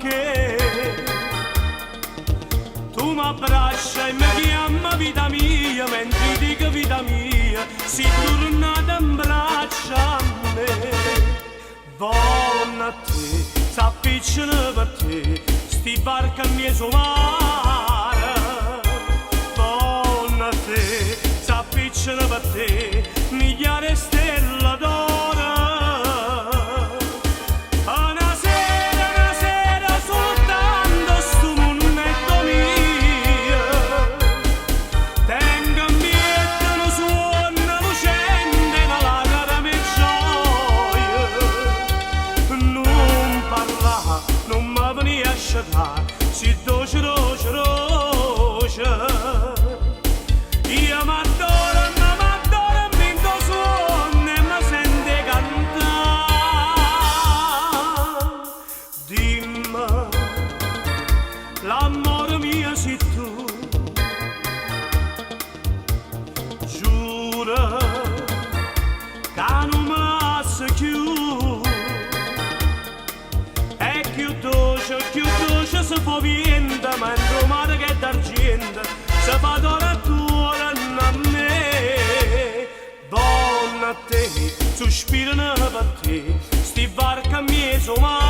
pecché. Tu m'abbraccia e mi chiama vita mia, mentre dico vita mia, si tornata in braccia a me. Donna a te, s'appicciano per te, sti barche a mezzo mare. Donna a te, s'appicciano per te, migliaia di stelle d'oro. A 'na sera, 'na sera soltanto stu munno è d' 'o mio. Tengo 'mpietto nu suonno lucente, 'na lacrima 'e gioia. Nun parlà, nun me venì a scetà, si doce, doce, doce. Io m'addormo, m'addormo 'int' 'o suonno e me sento 'e cantà. Dimme, l'ammore mio si tu. Giura ca nun me lasse cchiù. E cchiù doce, cchiù doce se fa 'o viento, mentre 'o mare che è d'argiento se fa d'oro attuorno a me. Donna a te, sospirano per te, sti varche a miezo mare.